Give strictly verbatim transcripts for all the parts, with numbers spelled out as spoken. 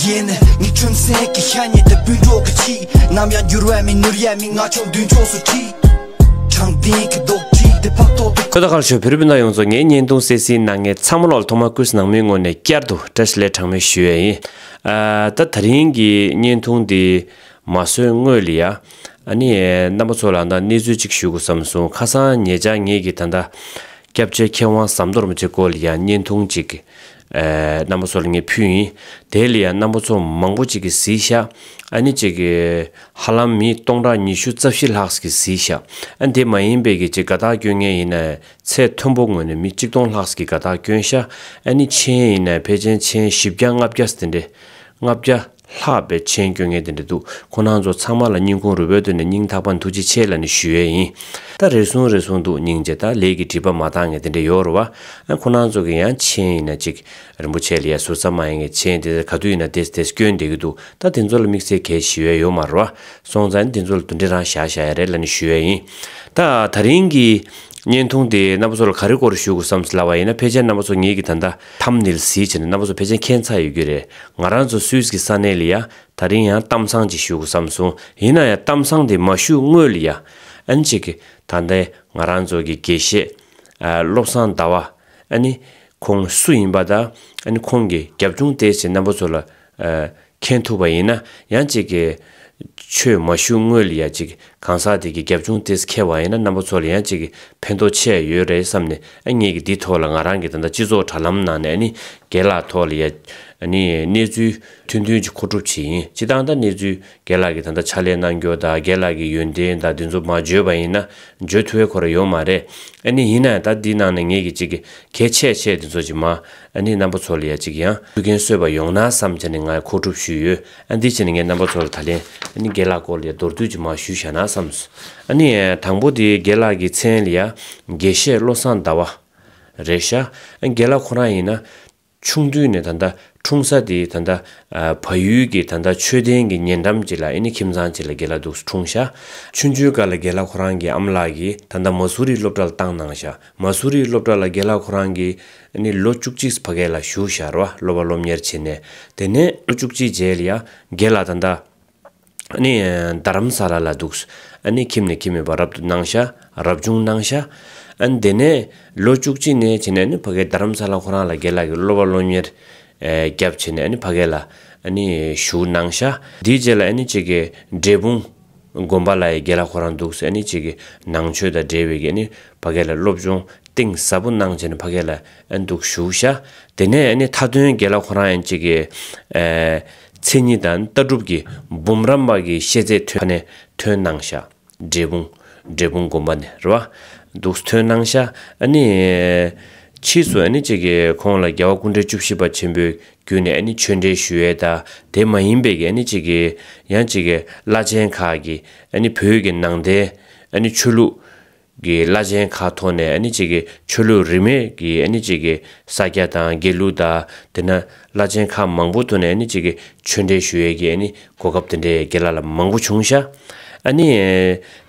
ཡིན། ངའི་ཁྲིམས་སེང་གི་ཤ་ཉེ་དུ་སྤུན་གྲོགས་ཀྱི་ཆེད། ནམ་ཡང་འགྱུར་བ་མེད་ནོར་ཡ་མེད། ང་ཆོ་མདུན་ཕྱོགས་སུ་ཁྲིད། དྲང་བདེན་གྱི་རྡོག་ཁྲིད་དེ་ཕབ་ཐོག་ཏུ། ཁོ་ད་གར་ཞོ་བོད་རིགས་སྤུན་ཟླ་ཡོངས་རྫོགས། ངའི་བརྙན་ཐུང་གསན་གཟིགས་གནང་མཁན་ཚང་མ་ལོག་ཐོག་མ་ཀུས་ནང་མིའི་ངོས་ནས་བསྐྱར་དུ་བཀྲ་ཤིས་བདེ་ལེགས་གྲངས་མེད་ཞུ་ཡས་ཡིན། ཨ། ད་ད་རིང་གི་བརྙན་ཐུང་འདི་མ་བཟོས་སྔོན་ལ་ཡ། ཨ་ནི་རྣམ་པ་ཚོ་ལ་ད་གནས་ཚུལ་ཅིག་ཞུ་དགོས་བསམ་སོང་། ཁ་སང་ཉེ་ཆར་ངེད་ཀྱི་ད་ལྟ་སྐྱབས་རྗེ་མཁས་དབང་ཟམ་གདོང་རིན་པོ་ཆེ་སྐོར་ལ་ཡ་བརྙན་ཐུང་ཅིག་ཨ། རྣམ་པ་ཚོ་ལ་ངས་ཕུལ་ཡིན། དེ་ལ་ཡ་རྣམ་པ་ཚོ་མང་པོ་ཅིག་གིས་གཟིགས་ཤག་ཨ་ནི་ཅིག་གིས་ཧ་ལམ་མི་སྟོང་ཕྲག་ཉི་ཤུ་རྩ་བཞི་ལྷག་ཅིག་གིས་གཟིགས་ཤག་ཨ། དེ་མ་ཡིན་པའི་གི་ཅིག་དགའ་རྟགས་སྐྱོན་མཁན་ཡིན་ན་ཚད་མཐོན་པོ་ངོས་ནས་མི་གཅིག་སྟོང་ལྷག་ཅིག་གིས་དགའ་རྟགས་སྐྱོན་ཤག་ཨ་ནི་མཆན་ཡིན་ན་ཕལ་ཆེར་མཆན་བཞི་བརྒྱ་ལྔ་བརྒྱ་དེ་འདྲས། ལྔ་བརྒྱ་ལྷག་པའི་མཆན་སྐྱོན་མཁན་དེ་འདྲ་འདུག་ཁོང་རྣམ་ཚོ་ཚང་མ་ལ་སྙིང་ཁུང་རུས་པའི་ཐོག་ནས་སྙིང་ཐག་པ་ནས་ཐུགས་རྗེ་ཆེ་ལབ་ནས་ཞུ་ཡས་ཡིན། ད་རེ་ཟུང་རེ་ཟུང་འདུག་སྙིང་རྗེ། ད་ལས་ཀྱི་སྒྲིབ་པ་མ་དག་མཁན་དེ་འདྲ་ཡོད་རེད་བ། ཨ། ཁོང་རྣམ་ཚོ་གི་ཡང་མཆན་ཡིན་ན་ཅིག་རིན་པོ་ཆེ་ལ་ཡ་ཟུར་ཟ་མ་ཡིན་མཁན་མཆན་དེ་ག་དུས་ཡིན་ན་དེ་དེ་སྐྱོན་བསྡད་ཀྱི་འདུག་ད་དེ་ཚོ་ལ་དམིགས་བསལ་གལ་ཞེ་པོ་ཡོད་མ་རེད་བ། སོང་ཙང་དེ་ཚོ་ལ་དེ་འདྲ་རང་བཞག་བཞག་ཡ་རེད་ལབ་ནས་ཞུ་ཡས་ཡིན། ད་ད་རིང་གི་བརྙན་ཐུང་དེ་རྣམ་པ་ཚོ་ལ་ག་རེ་སྐོར་ཞུ་དགོས་བསམ་ཟེར་ལབ་པ་ཡིན་ན། ཕལ་ཆེར་རྣམ་པ་ཚོ་ངེད་ཀྱི་ད་ལྟ་ཐམ་ནེལ་གཟིགས་བྱས་ནས་རྣམ་པ་ཚོ་ཕལ་ཆེར་མཁྱེན་ཚར་ཡོད་ཀྱི་རེད། ང་རང་ཚོ་སུད་སི་གི་ས་གནས་ལ་ཡ་ད་རིང་ཡང་གཏམ་བཟང་ཅིག་ཞུ་དགོས་བསམ་སོང་། ཡིན་ན་ཡང་གཏམ་བཟང་དེ་མ་ཞུ་སྔོན་ལ་ཡ། ཨ་ནི་ཅིག་གི་ད་ལྟའི་ང་རང་ཚོ་གི་དགེ་བཤེས་ཨ། བློ་བཟང་ཟླ་བ། ཨ་ནི་ཁོང་སུ་ཡིན་པ་དང་། ཨ་ནི་ཁོང་གི་རྒྱབ་ལྗོངས་དེ་ཚོ་རྣམ་པ་ཚོ་ལ་ཨ། མཁྱེན་ཐུབ་པ་ཡིན་ན། ཡང་ཅིག་གི་ཆོས་མ་ཞུ་སྔོན་ལ་ཡ་ཅིག་གང་ཟག་དེ་གི་རྒྱབ་ལྗོངས་དེ་ཚོ་མཁྱེན་པ་ཡིན་ན། རྣམ་པ་ཚོ་ལ་ཡང་ཅིག་གི་ཕན་ཐོགས་ཆེ་ཡོད་རེད་བསམ་ནས། ཨ། ངེད་ཀྱིས་འདི་ཐོག་ལ་ང་རང་གི་ད་ལྟ་སྤྱི་ཚོགས་དྲ་ལམ་ནང་ནས། ཨ་ནི་རྒན་ལགས་ཐོག་ལ་ཡ། ཨ་ནི་གནས་ཚུལ་ཐུང་ཐུང་ཅིག་མཁོ་སྒྲུབ་བྱས་ཡིན། སྤྱིར་བཏང་ད་གནས་ཚུལ་རྒན་ལགས་ཀྱིས་ད་ལྟ་ཕྱག་ལས་གནང་རྒྱུ་དང་། རྒན་ལགས་ཀྱི་ཡོན་ཏན་དང་དེ་ཚོ་མར་བརྗོད་པ་ཡིན་ན་བརྗོད་ཐུབ་པའི་ཁོ་རང་ཡོད་མ་རེད། ཨ་ནི་ཡིན་ན་ད་འདི་ནང་ནས་ངེད་ཀྱིས་ཅིག་གི་གལ་ཆེ་ཆེ་དེ་ཚོ་ཅིག་མར། ཨ་ནི་རྣམ་པ་ཚོ་ལ་ཡ་ཅིག་ཡང་ཐུགས་ཕན་གསོས་པ་ཡོང་ན་བསམ་བྱས་ནས་ང་མཁོ་སྒྲུབ་ཞུས་ཡོད། ཨ། འདི་བྱས་ནས་ངས་རྣམ་པ་ཚོ་ལ་ད་ལན་ཨ་ནི་རྒན་ལགས་སྐོར་ལ་ཡ་མདོར་བསྡུས་ཅིག་མར་ཞུས་བཞག་ན་བསམ་སོང་། ཨ་ནི་དང་པོ་དེ་རྒན་ལགས་ཀྱི་མཚན་ལ་ཡ་དགེ་བཤེས་བློ་བཟང་ཟླ་བ་རེད་ཤག་ཨ། རྒན་ལགས་ཁོ་རང་ཡིན་ན་ཆུང་དུས་ནས་ད་ལྟ་འཁྲུངས་ས་དེ་ད་ལྟ་ཨ། བལ་ཡུལ་གྱི་ད་ལྟ་ཆོས་ལྡན་གྱི་ཉེ་འགྲམ་ཅིག་ལ། ཨ་ནི་ཁྱིམ་ཚང་ཅིག་ལ་རྒན་ལགས་འདུག་འཁྲུངས་ཤག་ཆུང་ཆུང་སྐབས་ལ་རྒན་ལགས་ཁོ་རང་གི་ཨ་མ་ལགས་ཀྱིས་ད་ལྟ་མ་སུ་རི་སློབ་གྲྭ་ལ་བཏང་གནང་ཤག་མ་སུ་རི་སློབ་གྲྭ་ལ་རྒན་ལགས་ཁོ་རང་གིས་ཨ་ནི་ལོ་བཅུ་གཅིག་ཕ་གི་ལ་བཞུགས་ཤག་རེད་བ། སློབ་པ་སློབ་གཉེར་བྱས་ནས། དེ་ནས་ལོ་བཅུ་གཅིག་རྗེས་ལ་ཡ་རྒན་ལགས་ད་ལྟ་ཨ་ནི་རྡ་རམ་ས་ལ་ལ་འདུག་ཨ་ནི་ཁྱིམ་ནས་ཁྱིམ་མེད་པར་རབ་ཏུ་གནང་ཤག་རབ་བྱུང་གནང་ཤག་ཨ་ནི་དེ་ནས་ལོ་བཅུ་གཅིག་ནས་བྱས་ནས། ཨ་ནི་ཕ་གི་རྡ་རམ་ས་ལ་ཁོ་རང་ལ་རྒན་ལགས་ཀྱིས་སློབ་པ་སློབ་གཉེར་ཨེ་བརྒྱབ་བྱས་ནས། ཨ་ནི་ཕ་གི་ལ་ཨ་ནི་བཞུགས་གནང་ཤག་དེའི་རྗེས་ལ་ཨ་ནི་ཅིག་གི་འབྲས་སྤུངས་དགོན་པ་ལ་ཡ་རྒན་ལགས་ཁོ་རང་འདུག་ཨ་ནི་ཅིག་གི་ནང་ཆོས་དང་འབྲེལ་བའི་གི་ཨ་ནི་ཕ་གི་ལ་སློབ་སྦྱོང་གཏིང་ཟབ་པོ་གནང་བྱས་ནས་ཕ་གི་ལ་ཨ་ནི་འདུག་བཞུགས་ཤག་དེ་ནས་ཨ་ནི་མཐའ་དོན་རྒན་ལགས་ཁོ་རང་ཡང་ཅིག་གི་ཨེ་མཚན་ཉིད་དང་ལྟ་གྲུབ་ཀྱི་འབུམ་རམས་པ་གི་ཤེས་ཚད་ཐོན་ནས་ཐོན་གནང་ཤག་འབྲས་སྤུངས་འབྲས་སྤུངས་དགོན་པ་ནས་རེད་བ། འདུག་ཐོན་གནང་ཤག་ཨ་ནི་ཕྱིས་སུ་ཨ་ནི་ཅིག་གི་ཁོང་ལ་རྒྱལ་བ་སྐུ་ཕྲེང་བཅུ་བཞི་པ་ཆེན་པོའི་བརྒྱུད་ནས་ཨ་ནི་ཆོས་འབྲེལ་ཞུ་ཡས་དང་། དེ་མ་ཡིན་པའི་གི་ཨ་ནི་ཅིག་གི་ཡང་ཅིག་གི་བླ་ཆེན་ཁག་གི་ཨ་ནི་བོད་ཀྱི་ནང་བསྟན་ཨ་ནི་ཆོས་ལུགས་ཀྱི་བླ་ཆེན་ཁག་ཐོག་ནས་ཨ་ནི་ཅིག་གི་ཆོས་ལུགས་རིས་མེད་ཀྱི་ཨ་ནི་ཅིག་གི་ས་སྐྱ་དང་དགེ་ལུགས་དང་། དེ་ནས་བླ་ཆེན་ཁག་མང་པོ་ཐོག་ནས་ཨ་ནི་ཅིག་གི་ཆོས་འབྲེལ་ཞུ་ཡས་ཀྱི་ཨ་ནི་གོ་སྐབས་དེ་འདྲའི་རྒན་ལགས་ལ་མང་པོ་བྱུང་ཤག་ཨ་ནི་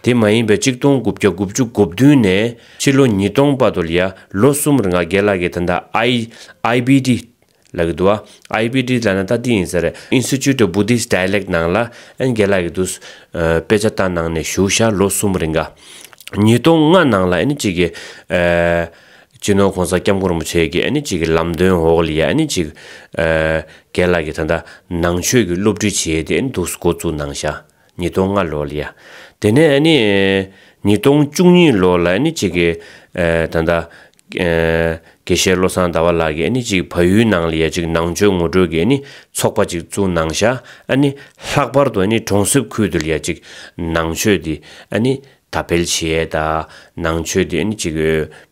དེ་མ་ཡིན་པའི་གཅིག་སྟོང་དགུ་བརྒྱ་དགུ་བཅུ་གོ་བདུན་ནས་ཕྱི་ལོ་ཉིས་སྟོང་བར་དུ་ལ་ཡ་ལོ་གསུམ་རིང་ང་རྒན་ལགས་ཀྱིས་ད་ལྟ་ཨའི་ཨའི་བི་ཌི་ལབ་ཀྱི་འདུག་བ། ཨའི་བི་ཌི་ལབ་ན་ད་འདི་ཡིན་ས་རེད། Institute of Buddhist Dialect ནང་ལ་ཨ་ནི་རྒན་ལགས་ཀྱིས་འདུག་ཨ། དཔེ་ཆ་ལྟ་གནང་ནས་བཞུགས་ཤག་ལོ་གསུམ་རིང་ག་ཉིས་སྟོང་ལྔ་ནང་ལ་ཨ་ནི་ཅིག་གི་ཨ། སྤྱི་ནོར་༸གོང་ས་༸སྐྱབས་མགོན་རིན་པོ་ཆེ་གི་ཨ་ནི་ཅིག་གི་ལམ་སྟོན་འོག་ལ་ཡ་ཨ་ནི་ཅིག་ཨ། རྒན་ལགས་ཀྱིས་ད་ལྟ་ནང་ཆོས་ཀྱི་སློབ་ཁྲིད་བྱེད་ཡས་དེ་ཨ་ནི་འདུག་འགོ་བཙུགས་གནང་ཤག་ཉིས་སྟོང་ལྔ་ལོ་ལ་ཡ། དེ་ནས་ཨ་ནི་ཉིས་སྟོང་བཅུ་གཉིས་ལོ་ལ་ཨ་ནི་ཅིག་གི་ཨ། ད་ལྟ་ཨ། དགེ་བཤེས་བློ་བཟང་ཟླ་བ་ལགས་ཀྱིས་ཨ་ནི་ཅིག་བལ་ཡུལ་ནང་ལ་ཡ་ཅིག་ནང་ཆོས་ངོ་སྤྲོད་ཀྱི་ཨ་ནི་ཚོགས་པ་ཅིག་བཙུགས་གནང་ཤག་ཨ་ནི་ལྷག་པར་དུ་ཨ་ནི་གྲོང་གསེབ་ཁུལ་དུ་ལ་ཡ་ཅིག་ནང་ཆོས་དེ་ཨ་ནི་དར་སྤེལ་བྱེད་ཡས་དང་། ནང་ཆོས་དེ་ཨ་ནི་ཅིག་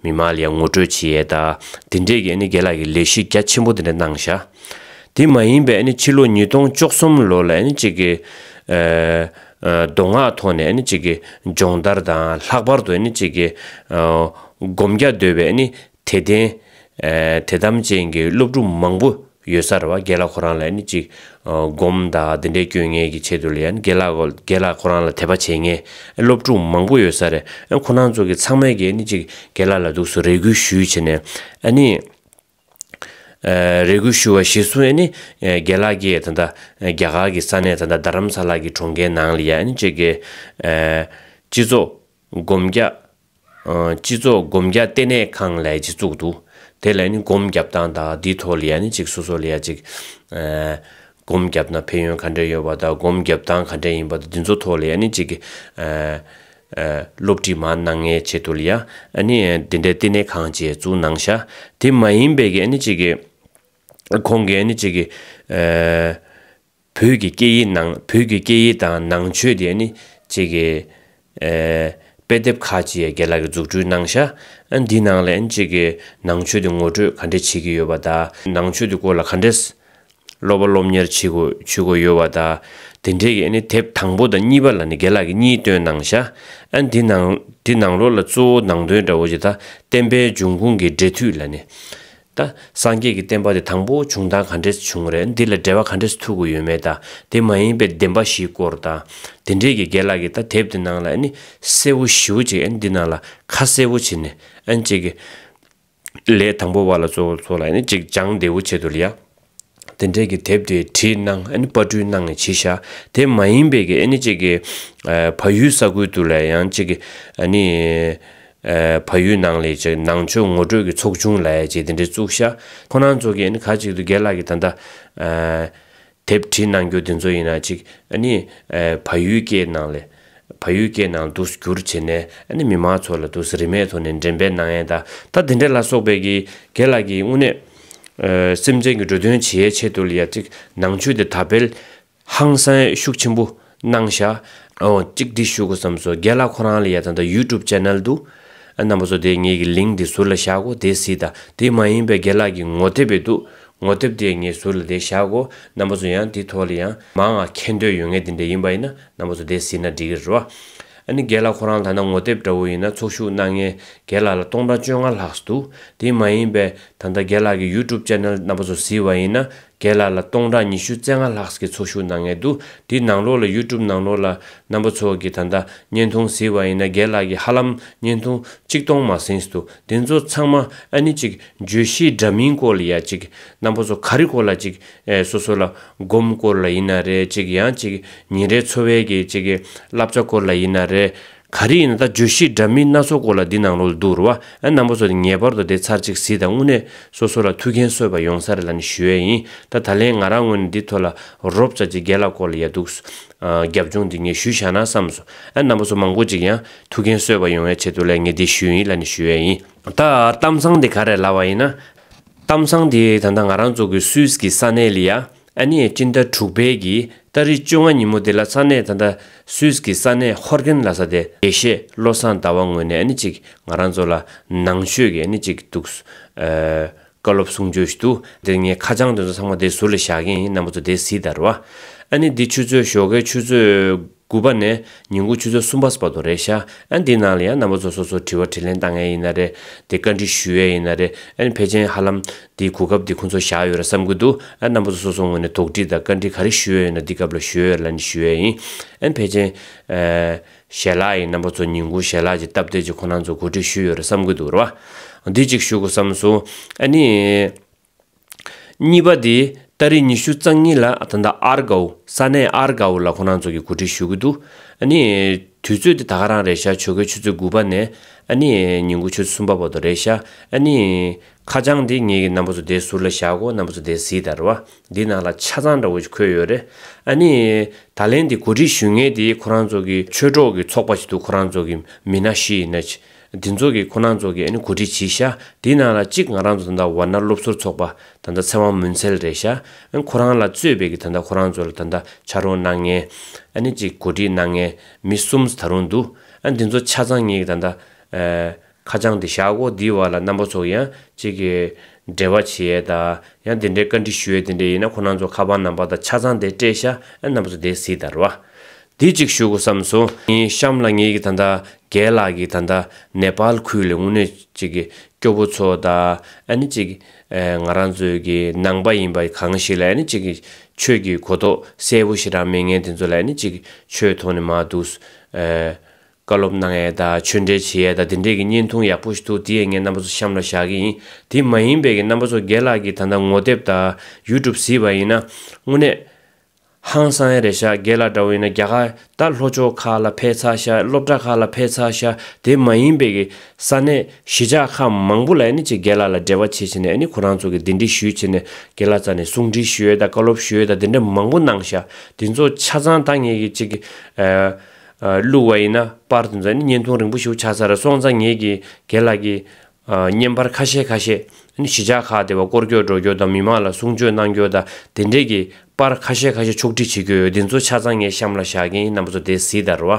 མི་མང་ལ་ཡ་ངོ་སྤྲོད་བྱེད་ཡས་དང་། དེ་འདྲས་ཀྱི་ཨ་ནི་རྒན་ལགས་ཀྱིས་ལས་གཞི་རྒྱ་ཆེན་པོ་དེ་འདྲ་གནང་ཤག་དེ་མ་ཡིན་པའི་ཨ་ནི་ཕྱི་ལོ་ཉིས་སྟོང་བཅུ་གསུམ་ལོ་ལ་ཨ་ནི་ཅིག་གི་ཨ། ཨ། མདོ་སྔགས་ཐོག་ནས་ཨ་ནི་ཅིག་གི་སྦྱོང་བརྡར་དང་། ལྷག་པར་དུ་ཨ་ནི་ཅིག་གི་ཨ། སྒོམ་རྒྱག་འདོད་པའི་ཨ་ནི་དད་ལྡན་ཨ། དད་དམ་ཅན་གྱི་སློབ་ཕྲུག་མང་པོ་ ཡོད་ས་རེད་བ། རྒན་ལགས་ཁོ་རང་ལ་ཨ་ནི་ཅིག་ཨ་སྒོམ་དང་དེ་འདྲའི་སྐྱོན་ངེས་ཀྱི་ཆེད་དུ་ལ་ཡ་ནི་རྒན་ལགས་རྒན་ལགས་ཁོ་རང་ལ་དད་པ་བྱེད་མཁན་སློབ་ཕྲུག་མང་པོ་ཡོད་ས་རེད། ཨ་ཁོ་རང་ཚོ་གི་ཚང་མས་ཀྱི་ཨ་ནི་ཅིག་རྒན་ལགས་ལ་འདུག་སེ་རེ་སྐུལ་ཞུས་བྱས་ནས་ཨ་ནི། ཨ་རེ་སྐུལ་ཞུ་བ་གཞིར་བཟུང་ཨ་ནི་ཨ་རྒན་ལགས་ཀྱིས་ད་ལྟ་རྒྱ་གར་གྱི་ས་གནས་ད་ལྟ་རྡ་རམ་ས་ལ་གི་གྲོང་ཁྱེར་ནང་ལ་ཡ་ཨ་ནི་ཅིག་གི་ཨ་སྤྱི་ཚོགས་སྒོམ་རྒྱག་ཨ་སྤྱི་ཚོགས་སྒོམ་རྒྱག་ལྟེ་གནས་ཁང་ལབ་ཅིག་བཙུགས་འདུག་དེ་ལ་ནི་སྒོམ་རྒྱབ་སྟངས་དང་འདིའི་ཐོག་ལ་ཡ་ནི་ཅིག་སོ་སོ་ལ་ཡ་ཅིག་ཨ་སྒོམ་རྒྱབ་ན་ཕན་ཡོན་ག་འདྲ་ཡོད་པ་དང་སྒོམ་རྒྱབ་སྟངས་ག་འདྲ་ཡིན་པ་དང་འདི་ཚོ་ཐོག་ལ་ཡ་ནི་ཅིག་ཨ་ཨ་སློབ་ཁྲིད་མར་གནང་མཁན་ཆེད་དུ་ལ་ཡ་ཨ་ནི་འདི་འདྲའི་ལྟེ་གནས་ཁང་ཅིག་བཙུགས་གནང་ཤག་དེ་མ་ཡིན་པའི་གི་ཨ་ནི་ཅིག་གི་ཁོང་གིས་ཨ་ནི་ཅིག་གི་ཨ་བོད་ཀྱི་སྐད་ཡིག་ནང་བོད་ཀྱི་སྐད་ཡིག་དང་ནང་ཆོས་དེ་ནི་གཅིག་གི་ཨེ་དཔེ་དེབ་ཁག་ཅིག་རྒན་ལགས་ཀྱིས་འཛུགས་སྐྲུན་གནང་ཤག་ཨ་འདི་ནང་ལ་ཨ་ནི་གཅིག་གི་ནང་ཆོས་དེ་ངོ་སྤྲོད་ག་འདྲ་བྱེད་ཀྱི་ཡོད་པ་དང་ནང་ཆོས་དེ་སྐོར་ལ་ག་འདྲས་སློབ་པ་སློབ་གཉེར་བྱེད་དགོས་བྱེད་དགོས་ཡོད་པ་དང་དེ་འདྲའི་གི་ཨ་ནི་དེབ་དང་པོ་དང་གཉིས་པ་ལ་ནི་རྒན་ལགས་ཀྱིས་གཉིས་བཏོན་གནང་ཤག་ཨ་འདི་ནང་འདི་ནང་ལོགས་ལ་གཙོ་བོ་ནང་དོན་འདྲ་བོ་ཅིག་ད་བསྟན་པའི་འབྱུང་ཁུངས་ཀྱི་འབྲེལ་མཐུད་ལ་ནི། ད་སངས་རྒྱས་ཀྱི་བསྟན་པ་དེ་དང་པོ་བྱུང་སྟངས་ག་འདྲས་བྱུང་རེད། འདི་ལ་འབྲེལ་བ་ག་འདྲས་ཐུག་གི་ཡོད་མེད་དང་དེ་མ་ཡིན་པའི་བདེན་པ་བཞིའི་སྐོར་དང་དེ་འདྲས་ཀྱི་རྒན་ལགས་ཀྱིས་ད་དེབ་དེ་ནང་ལ་ཨ་ནི་གསལ་པོ་ཞེ་པོ་ཅིག་ཨ་ནི་འདི་ནང་ལ་ཁ་གསལ་པོ་བྱས་ནས་ཨ་ནི་ཅིག་གི་ལས་དང་པོ་བ་ལ་གཙོ་བོ་ཚོ་ལ་ཨ་ནི་ཅིག་སྦྱང་བདེ་པོ་ཆེད་དུ་ལ་ཡ་དེ་འདྲས་ཀྱི་དེབ་དེ་བྲིས་གནང་ཨ་ནི་པར་སྐྲུན་གནང་ནས་བྱས་ཤག་དེ་མ་ཡིན་པའི་གི་ཨ་ནི་ཅིག་གི་ཨ་བལ་ཡུལ་ས་ཁུལ་དུ་ལ་ཡང་ཅིག་གི་ཨ་ནི། ཨ་བལ་ཡུལ་ནང་ལ་ཅིག་ནང་ཆོས་ངོ་སྤྲོད་ཀྱི་ཚོགས་ཆུང་ལབ་ཡ་ཅིག་དེ་འདྲ་བཙུགས་ཤག་ཁོ་རང་ཚོ་གིས་ཨ་ནི་ཁ་ཅིག་ཏུ་རྒན་ལགས་ཀྱིས་ད་ལྟ་ཨ་དེབ་བྲིས་གནང་རྒྱུ་དེ་ཚོ་ཡིན་ན་ཅིག་ཨ་ནི་ཨ་བལ་ཡུལ་སྐད་ནང་ལ་བལ་ཡུལ་སྐད་ནང་དུ་བསྒྱུར་བྱས་ནས་ཨ་ནི་མི་མང་ཚོ་ལ་དུ་རིན་མེད་ཐོག་ནས་འགྲེམས་སྤེལ་གནང་ཡས་ད་ད་དེ་འདྲ་ལ་སོགས་པའི་གི་རྒན་ལགས་ཀྱིས་དངོས་གནས་ཨ་སེམས་ཅན་གྱི་འགྲོ་དོན་བྱེད་ཡས་ཆེད་དུ་ལ་ཡ་ཅིག་ནང་ཆོས་དེ་ད་སྤེལ། ཧང་སང་ཤུགས་ཆེན་པོ་གནང་ཤག་ཨོ་གཅིག་འདི་ཞུ་དགོས་བསམ་སོང་། རྒན་ལགས་ཁོ་རང་ལ་ཡ་ད་ལྟ་ཡུ་ཊུབ་ཅེ་ནལ་འདུག་ཨ་རྣམ་པ་ཚོ་དེ་ངེད་ཀྱི་ལིང་འདི་ཟུར་ལ་བཞག་གོ་དེ་གཟིགས་དང་དེ་མ་ཡིན་པའི་རྒན་ལགས་ཀྱི་ངོ་དེབ་བས་འདུག་ངོ་དེབ་དེ་ངས་ཟུར་ལ་དེ་བཞག་གོ་རྣམ་པ་ཚོ་ཡང་དེ་ཐོག་ལ་ཡང་མང་ང་མཁྱེན་འདོད་ཡོད་ངེས་དེ་འདྲ་ཡིན་པ་ཡིན་ན་རྣམ་པ་ཚོ་དེ་གཟིགས་ན་འགྲིག་གི་རེད་བ། ཨ་ནི་རྒན་ལགས་ཁོ་རང་ད་ལྟ་ངོ་དེབ་འདྲ་བོ་ཡིན་ན་ཚོགས་ཞུགས་གནང་མཁན་རྒན་ལགས་ལ་སྟོང་ཕྲག་བཅོ་ལྔ་ལྷག་འདུག་དེ་མ་ཡིན་པའི་ད་ལྟ་རྒན་ལགས་ཀྱི་ཡུ་ཊུབ་ཅེ་ནལ་རྣམ་པ་ཚོ་གཟིགས་པ་ཡིན་ན། རྒན་ལགས་ལ་སྟོང་ཕྲག་ཉི་ཤུ་རྩ་ལྔ་ལྷག་གི་ཚོགས་ཞུགས་གནང་མཁན་འདུག་དེའི་ནང་ལོགས་ལ་ཡུ་ཊུབ་ནང་ལོགས་ལ་རྣམ་པ་ཚོ་གི་ད་ལྟ་བརྙན་ཐུང་གཟིགས་པ་ཡིན་ན་རྒན་ལགས་ཀྱི་ཧ་ལམ་བརྙན་ཐུང་གཅིག་སྟོང་མ་ཟིན་འདུག་དེ་ཚོ་ཚང་མ་ཨ་ནི་ཅིག་བརྗོད་གཞི་འདྲ་མིན་སྐོར་ལ་ཡ་ཅིག་རྣམ་པ་ཚོ་ག་རེ་སྐོར་ལ་ཅིག་ཨེ་སོ་སོ་ལ་སྒོམ་སྐོར་ལ་ཡིན་ན་རེད་ཅིག་ཡང་ཅིག་ཉིན་རེའི་འཚོ་བའི་གི་ཅིག་གི་བསླབ་བྱ་སྐོར་ལ་ཡིན་ན་རེད། ག་རེ་ཡིན་ན་ད་བརྗོད་གཞི་འདྲ་མིན་སྣ་ཚོགས་སྐོར་ལ་འདི་ནང་ལོགས་ལ་འདུག་རེད་བ། ཨ་རྣམ་པ་ཚོ་ངེས་པར་དུ་དེ་ཚར་གཅིག་གཟིགས་དང་དངོས་གནས་སོ་སོ་ལ་ཐུགས་ཕན་གསོས་པ་ཡོང་ས་རེད་ལབ་ནས་ཞུ་ཡས་ཡིན། ད་ད་ལན་ང་རང་ངོས་ནས་འདི་ཐོག་ལ་རོབ་ཙམ་ཅིག་རྒན་ལགས་སྐོར་ལ་ཡ་འདུག་ཨ་རྒྱབ་ལྗོངས་འདི་ངས་ཞུས་བཞག་ན་བསམ་སོང་། ཨ་རྣམ་པ་ཚོ་མང་པོ་ཅིག་ཡང་ཐུགས་ཕན་གསོས་པ་ཡོང་བའི་ཆེད་དུ་ལ་ངས་འདི་ཞུས་ཡིན་ལབ་ནས་ཞུ་ཡས་ཡིན། ད་གཏམ་བཟང་འདི་ག་རེ་ལབ་པ་ཡིན་ན། གཏམ་བཟང་འདི་ད་ལྟ་ང་རང་ཚོ་གི་སུད་སི་གི་ས་གནས་ལ་ཡ། ཨ་ནི་སྤྱི་ཟླ་དྲུག་པའི་གི་ཏ་རིག་བཅོ་ལྔ་ཉིན་མོ་དེ་ལ་ས་གནས་ད་ལྟ་སུད་སི་གི་ས་གནས་ཧོར་གྷན་ལབ་ས་དེ་དགེ་བཤེས་བློ་བཟང་ཟླ་བ་ངོས་ནས་ཨ་ནི་ཅིག་ང་རང་ཚོ་ལ་ནང་ཆོས་ཀྱི་ཨ་ནི་ཅིག་འདུག་ཨ་བཀའ་སློབ་གསུང་ཆོས་ཤིག་འདུག་དེ་ངས་ཁ་བྱང་དེ་ཚོ་ཚང་མ་དེ་ཟུར་ལ་བཞག་གི་ཡིན། རྣམ་པ་ཚོ་དེ་གཟིགས་དང་རེད་བ། ཨ་ནི་འདི་ཆུ་ཚོད་ཞོགས་ཀའི་ཆུ་ཚོད་དགུ་པ་ནས་ཉིན་གུང་ཆུ་ཚོད་གསུམ་པ་བར་དུ་རེད་ཤག་ཨ་འདི་ནང་ལ་ཡང་རྣམ་པ་ཚོ་སོ་སོ་དྲི་བ་དྲིས་ལན་བཏང་ཡས་ཡིན་ན་རེད། དེ་བཀའ་འདྲི་ཞུ་ཡས་ཡིན་ན་རེད། ཨ་ནི་ཕལ་ཆེར་ཧ་ལམ་འདིའི་གོ་སྐབས་འདི་ཁོང་ཚོ་བཞག་ཡོད་རེད་བསམ་གྱི་འདུག་ཨ་རྣམ་པ་ཚོ་སོ་སོ་ངོས་ནས་དོགས་འདྲི་དང་བཀའ་འདྲི་ག་རེ་ཞུ་ཡས་ཡོད་ན་འདི་སྐབས་ལ་ཞུ་ཡས་ལབ་ནས་ཞུ་ཡས་ཡིན། ཨ་ནི་ཕལ་ཆེར་ཨ་ཞལ་ལག་ཡིན་རྣམ་པ་ཚོ་ཉིན་གུང་ཞལ་ལག་ཅིག་སྟབས་བདེ་ཅིག་ཁོང་རྣམ་ཚོ་གོ་སྒྲིག་ཞུས་ཡོད་རེད་བསམ་གྱི་འདུག་རེད་བ། འདི་གཅིག་ཞུ་དགོས་བསམ་སོང་། ཨ་ནི། གཉིས་པ་དེ་ཏ་རིག་ཉི་ཤུ་རྩ་གཉིས་ལ་ད་ལྟ་ཨར་གའུ་ས་གནས་ཨར་གའུ་ལ་ཁོང་རྣམ་ཚོ་གིས་གོ་སྒྲིག་ཞུ་གི་འདུག་ཨ་ནི་དུས་ཚོད་དེ་ད་ག་རང་རེད་ཤག་ཆོ་གའི་ཆུ་ཚོད་དགུ་པ་ནས་ཨ་ནི་ཉིན་གུང་ཆུ་ཚོད་གསུམ་པ་བར་དུ་རེད་ཤག་ཨ་ནི་ཁ་བྱང་དེ་ངེད་ཀྱི་རྣམ་པ་ཚོ་དེ་ཟུར་ལ་བཞག་གོ་རྣམ་པ་ཚོ་དེ་གཟིགས་དང་རེད་བ། འདི་ནང་ལ་ཆ་ཚང་འདྲ་བོ་ཞིག་འཁོད་ཡོད་རེད། ཨ་ནི་ད་ལན་དེ་གོ་སྒྲིག་ཞུ་མཁན་དེ་ཁོ་རང་ཚོ་གི་ཆོས་གྲོགས་ཀྱི་ཚོགས་པ་ཞིག་འདུག་ཁོ་རང་ཚོ་གི་མི་སྣ་བཞི་ཡིན་ན་ཆ། འདི་ཚོ་གིས་ཁོ་རང་ཚོ་གིས་ཨ་ནི་གོ་སྒྲིག་བྱས་ཤག་དེའི་ནང་ལ་གཅིག་ང་རང་ཚོ་ད་ལྟ་ཝཱ་ཎ་སློབ་ཟུར་ཚོགས་པ་ད་ལྟ་ཚེ་དབང་མུན་སེལ་རེད་ཤག་ཨ་ནི་ཁོ་རང་ལ་གཙོས་པའི་གི་ད་ལྟ་ཁོ་རང་ཚོ་ལ་ད་ལྟ་ཕྱག་རོགས་གནང་མཁན་ཨ་ནི་གཅིག་གོ་སྒྲིག་གནང་མཁན་མི་གསུམ་ད་རུང་འདུག་ཨ་ནི་འདི་ཚོ་ཆ་ཚང་ངེད་ཀྱི་ད་ལྟ་ཨ་ཁ་བྱང་འདི་བཞག་གོ་འདིའི་བར་ལ་རྣམ་པ་ཚོ་ཡང་གཅིག་གི་འབྲེལ་བ་བྱེད་ཡས་དང་ཡང་དེ་འདྲའི་བཀའ་འདྲི་ཞུ་ཡས་དེ་འདྲ་ཡིན་ན་ཁོ་རང་ཚོ་ཁ་པར་ནམ་བར་དང་ཆ་ཚང་དེ་སྤྲད་ཤག་ཨ་ནི་རྣམ་པ་ཚོ་དེ་གཟིགས་དང་རེད་བ། དེ་གཅིག་ཞུ་དགོས་བསམ་སོང་། ངའི་གཤམ་ལ་ངེད་ཀྱི་ད་ལྟ་རྒན་ལགས་ཀྱི་ད་ལྟ་ནེ་པཱལ་ཁུལ་ལ་དངོས་གནས་ཅིག་གི་ སྐྱོ་པོ་ཚོ་དང་ཨ་ནི་ཅིག་ཨེ་ང་རང་ཚོའི་གི་ནང་པ་ཡིན་པ་གང་ཞིག་ལ་ཨ་ནི་ཅིག་ཆོས་ཀྱི་གོ་རྟོགས་གསལ་པོ་ཞེ་དྲག་མེད་མཁན་དེ་ཚོ་ལ་ཨ་ནི་ཅིག་ཆོས་ཐོག་ནས་མར་འདུག་ཨེ་བཀའ་སློབ་གནང་ཡས་དང་ཆོས་འབྲེལ་བྱེད་ཡས་དང་དེ་འདྲས་ཀྱི་བརྙན་ཐུང་ཡག་པོ་ཞིག་འདུག་དེ་ཡས་ངས་རྣམ་པ་ཚོ་གཤམ་ལ་བཞག་གི་ཡིན། དེ་མ་ཡིན་པའི་གི་རྣམ་པ་ཚོ་རྒན་ལགས་ཀྱི་ད་ལྟ་ངོ་དེབ་དང་ཡུ་ཊུབ་གཟིགས་པ་ཡིན་ན་དངོས་གནས་ཧང་སང་ཡ་རེད་ཤག་རྒན་ལགས་འདྲ་བོ་ཡིན་ན་རྒྱ་གར་ད་ལྷོ་ཕྱོགས་ཁག་ལ་ཕེབས་ཚར་ཤག་སློབ་གྲྭ་ཁག་ལ་ཕེབས་ཚར་ཤག་དེ་མ་ཡིན་པའི་གི་ས་གནས་གཞིས་ཆགས་ཁག་མང་པོ་ལ་ཨ་ནི་ཅིག་རྒན་ལགས་ལ་འབྲེལ་བ་བྱེད་བྱས་ནས་ཨ་ནི་ཁོ་རང་ཚོ་གི་གདན་འདྲེན་ཞུས་བྱས་ནས་རྒན་ལགས་རྩ་ནས་གསུང་འཕྲིན་ཞུ་ཡས་དང་བཀའ་སློབ་ཞུ་ཡས་དང་དེ་འདྲ་མང་པོ་གནང་ཤག་དེ་ཚོ་ཆ་ཚང་ད་ངེད་ཀྱི་ཅིག་ཨ་ཨ་བླུགས་པ་ཡིན་ན་པར་དེ་ཚོ་ཨ་ནི་བརྙན་ཐུང་རིང་པོ་ཞིག་ཆགས་ཚར་སོང་ཙང་ངེད་ཀྱི་རྒན་ལགས་ཀྱི་ཨ་བརྙན་པར་ཁ་ཤས་ཁ་ཤས་ཨ་ནི་གཞིས་ཆགས་ཁག་དེ་བ་སྐོར་སྐྱོད་འགྲོ་རྒྱུ་དང་མི་མང་ལ་གསུང་ཆོས་གནང་རྒྱུ་དང་དེ་འདྲས་ཀྱི་པར་ཁ་ཤས་ཁ་ཤས་ཕྱོགས་སྒྲིག་བྱེད་རྒྱུ་ཡོད། དེ་ཚོ་ཆ་ཚང་ངས་གཤམ་ལ་བཞག་གིན་རྣམ་པ་ཚོ་དེ་གཟིགས་དང་རོ།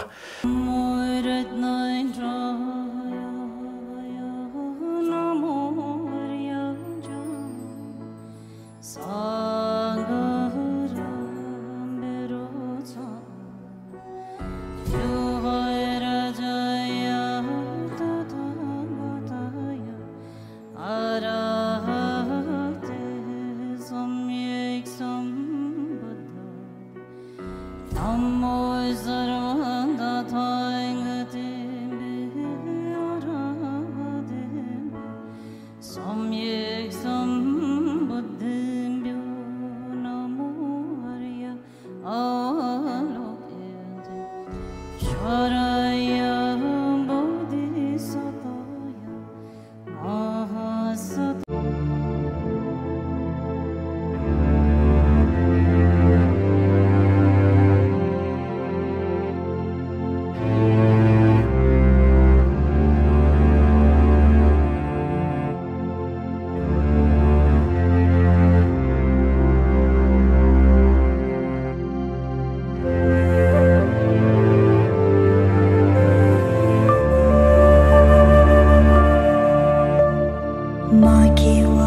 མ་སྐྱེ་བ་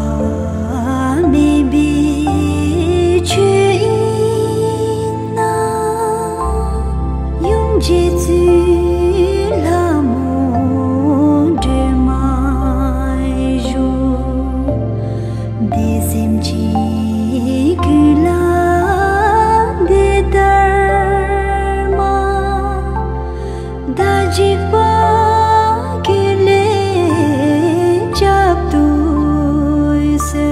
མེད་པའི་ཆོས་ཡིན་ན། ཡུམ་རྗེ་བཙུན་ལྷ་མོ་སྒྲོལ་མ་བཞུགས། འདི་སེམས་ཅན་ཀུན་ལ་འདི་ལྟར་མ། བདག་འཇིགས་པ་ཀུན་ལས་བསྐྱབ་ཏུ་གསོལ།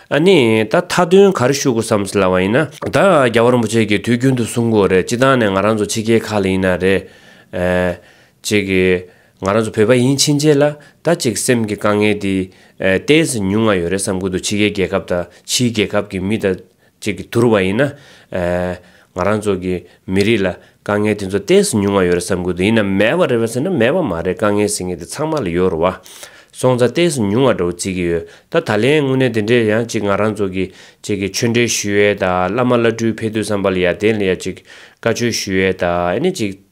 ཨ་ནི་ད་མཐའ་དོན་ག་རེ་ཞུ་དགོས་བསམ་ཟེར་ལབ་པ་ཡིན་ན། ད་རྒྱལ་བ་རིན་པོ་ཆེ་གིས་དུས་རྒྱུན་དུ་གསུང་གི་ཡོད་རེད། སྤྱིར་བཏང་ནས་ང་རང་ཚོ་ཕྱི་རྒྱལ་ཁག་ལ་ཡིན་ན་རེད། ཨེ། ཅིག་གི་ང་རང་ཚོ་བོད་པ་ཡིན་ཕྱིན་ཆད་ལ་ད་ཅིག་སེམས་ཀྱི་དཀའ་ངལ་དེ་ཨེ་ཏོག་ཙམ་ཉུང་བ་ཡོད་རེད་བསམ་གྱི་འདུག་ཕྱི་རྒྱལ་རྒྱལ་ཁབ་དང་ཕྱིའི་རྒྱལ་ཁབ་ཀྱི་མི་དང་ཅིག་གི་བསྡུར་བ་ཡིན་ན། ཨེ། ང་རང་ཚོ་གི་མི་རིགས་ལ་དཀའ་ངལ་དེ་ཚོ་ཏོག་ཙམ་ཉུང་བ་ཡོད་རེད་བསམ་གྱི་འདུག་ཡིན་ན་མེད་པ་རེད་པས་ཟེར་ན་མེད་པ་མ་རེད། དཀའ་ངལ་ཟེར་མཁན་དེ་ཚང་མ་ལ་ཡོད་རེད་བ། སོང་ཙང་ཏོག་ཙམ་ཉུང་བ་འདྲ་བོ་བརྩི་གི་ཡོད། ད་ད་ལན་དངོས་གནས་དེ་འདྲས་ཡང་ཅིག་ང་རང་ཚོ་གི་ཅིག་གི་ཆོས་འབྲེལ་ཞུ་ཡས་དང་བླ་མ་བླ་སྤྲུལ་ཕེབས་དུས་ཙམ་པ་ལ་ཡར་དེ་ལ་ཡ་ཅིག་བཀའ་ཆོས་ཞུ་ཡས་དང་ཨ་ནི་ཅིག་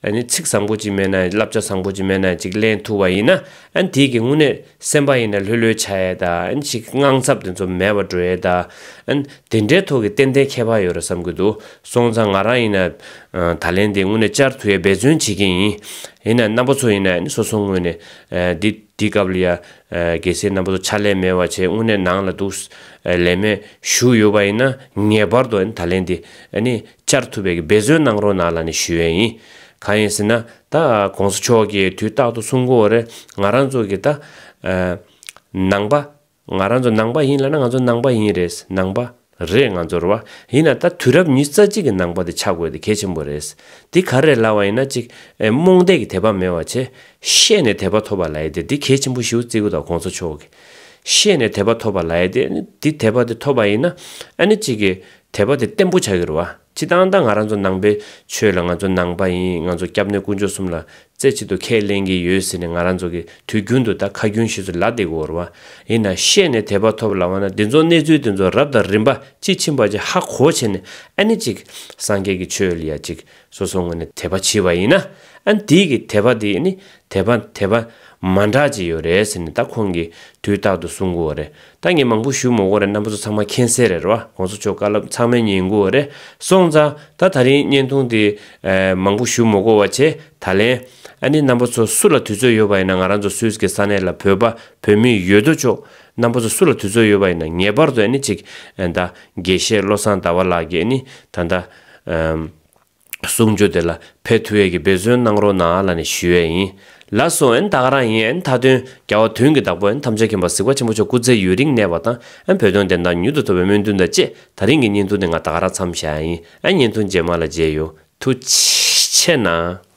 ཨ་ནི་ཚིག་བཟང་པོ་ཅིག་མེད་ན་བསླབ་བྱ་བཟང་པོ་ཅིག་མེད་ན་ཅིག་ལེན་ཐུབ་པ་ཡིན་ན། ཨ་ནི་དེ་གི་དངོས་གནས་སེམས་པ་ཡིན་ན་ལྷོད་ལྷོད་ཆགས་ཡས་དང་ཨ་ནི་ཅིག་དངངས་འཚབ་དེ་ཚོ་མེད་པ་འགྲོ་ཡས་དང་། ཨ་ནི་དེ་འདྲའི་ཐོག་གི་ཏན་ཏན་ཁྱད་པར་ཡོད་རེད་བསམ་གྱི་འདུག་སོང་ཙང་ང་རང་ཡིན་ན་ད་ལན་དེ་དངོས་གནས་བཅར་ཐུབ་ཡས་འབད་བརྩོན་བྱེད་ཀྱི་ཡིན། ཡིན་ན་རྣམ་པ་ཚོ་ཡིན་ན་ཨ་ནི་སོ་སོ་ངོས་ནས་འདི་འདི་སྐབས་ལ་ཡ་གལ་སྲིད་རྣམ་པ་ཚོ་ཕྱག་ལས་མེད་པ་བྱས་དངོས་གནས་ནང་ལ་འདུག་ལས་མེད་བཞུགས་ཡོད་པ་ཡིན་ན་ངེས་པར་དུ་ཨ་ནི་ད་ལན་དེ་ཨ་ནི་བཅར་ཐུབ་པའི་གི་འབད་བརྩོན་གནང་རོགས་གནང་ལབ་ནས་ཞུ་ཡས་ཡིན། གང་ཡིན་ཟེར་ན་ད་གོང་ས་མཆོག་གིས་དུས་རྟག་ཏུ་གསུང་གི་ཡོད་རེད། ང་རང་ཚོ་གི་ད་ནང་པ། ང་རང་ཚོ་ནང་པ་ཡིན་ལབ་ན་ང་ཚོ་ནང་པ་ཡིན་རེད། ནང་པ་རེད་ང་ཚོ་རེད་བ། ཡིན་ན་ད་དུས་རབས་ཉི་ཤུ་རྩ་གཅིག་གི་ནང་པ་དེ་ཆགས་དགོས་དེ་གལ་ཆེན་པོ་རེད། འདི་ག་རེ་ལབ་པ་ཡིན་ན་ཅིག་ཨེ་རྨོངས་དད་ཀྱི་དད་པ་མེད་པ་བྱས། ཤེས་ནས་དད་པ་ཐོབ་པ་ལབ་ཡས་དེ་འདི་གལ་ཆེན་པོ་ཞེ་པོ་བརྩི་གི་འདུག་གོང་ས་མཆོག་གིས་ཤེས་ནས་དད་པ་ཐོབ་པ་ལབ་ཡས་དེ་ཨ་ནི་འདི་དད་པ་དེ་ཐོབ་པ་ཡིན་ན་ཨ་ནི་ཅིག་གི་དད་པ་དེ་བརྟན་པོ་ཆགས་ཀྱི་རེད་བ། སྤྱིར་བཏང་ད་ང་རང་ཚོ་ནང་པའི་ཆོས་ལ་ང་ཚོ་ནང་པ་ཡིན། ང་ཚོ་སྐྱབས་གནས་དཀོན་མཆོག་གསུམ་ལ་རྩེ་གཅིག་ཏུ་ཁས་ལེན་གྱི་ཡོད་ཟེར་ནས་ང་རང་ཚོ་གི་དུས་རྒྱུན་དུ་ད་ཁ་རྒྱུན་ཞིག་ཏུ་ལབ་བསྡད་ཀྱི་ཡོད་རེད་བ། ཡིན་ན་ཤེས་ནས་དད་པ་ཐོབ་ལབ་པ་ན་འདི་ཚོ་གནས་ཚུལ་འདི་ཚོ་རབ་དང་རིམ་པ་གཅིག་ཕྱིན་པ་ཅིག་ཧ་གོ་བྱས་ནས་ཨ་ནི་ཅིག་སངས་རྒྱས་ཀྱི་ཆོས་ལ་ཡ་ཅིག་སོ་སོ་ངོས་ནས་དད་པ་བྱས་པ་ཡིན་ན་ཨ་ནི་དེའི་གི་དད་པ་དེ་ཨ་ནི་དད་པ་དད་པ་མ་འདྲ་ཅིག་ཡོད་རེད་ཟེར་ནས་ད་ཁོང་གིས་དུས་རྟག་ཏུ་གསུང་གི་ཡོད་རེད། ད་ངས་མང་པོ་ཞུ་མ་དགོས་རེད། རྣམ་པ་ཚོ་ཚང་མ་མཁྱེན་གསལ་རེད་རོ། གོང་ས་མཆོག་བཀའ་སློབ་ཚང་མས་ཉན་གི་ཡོད་རེད། སོང་ཙང་ད་ད་རིང་བརྙན་ཐུང་འདི་ཨེ་མང་པོ་ཞུ་མ་དགོས་པ་བྱས། ད་ལན་ཨ་ནི་རྣམ་པ་ཚོ་སུ་ལ་དུས་ཚོད་ཡོད་པ་ཡིན་ན་ང་རང་ཚོ་སུད་སི་གི་ས་གནས་ལ་བོད་པ་བོད་མི་ཡོད་དོ་ཅོག་རྣམ་པ་ཚོ་སུ་ལ་དུས་ཚོད་ཡོད་པ་ཡིན་ན་ངེས་པར་དུ་ཨ་ནི་ཅིག་ཨེ་ད་དགེ་བཤེས་བློ་བཟང་ཟླ་བ་ལགས་ཀྱིས་ཨ་ནི་ད་ད་ཨམ། གསུང་ཆོས་དེ་ལ་ཕེབས་ཐུབ་ཡས་ཀྱི་འབད་བརྩོན་གནང་རོགས་གནང་ལབ་ནས་ཞུ་ཡས་ཡིན། ལགས་སོ། ཨན་ད་ག་རང་ཡིན། ཨན་མཐའ་དོན་རྒྱལ་བ་དོན་གྱི་བདག་པོ་ཨན་ཐམས་ཅད་མཁྱེན་པ་གཟིགས་པ་ཆེན་པོ་མཆོག་སྐུ་ཚེ་ཡུན་རིང་གནས་པ་དང་ཨན་བོད་དོན་བདེན་མཐའ་མྱུར་དུ་ཐོབ་པའི་སྨོན་འདུན་དང་བཅས་ད་རིང་གི་བརྙན་ཐུང་འདི་ང་ད་ག་རང་མཚམས་བཞག་ཡས་ཡིན། ཨན་བརྙན་ཐུང་རྗེས་མ་ལ་མཇལ་ཡོང་། ཐུགས་རྗེ་ཆེ་གནང་།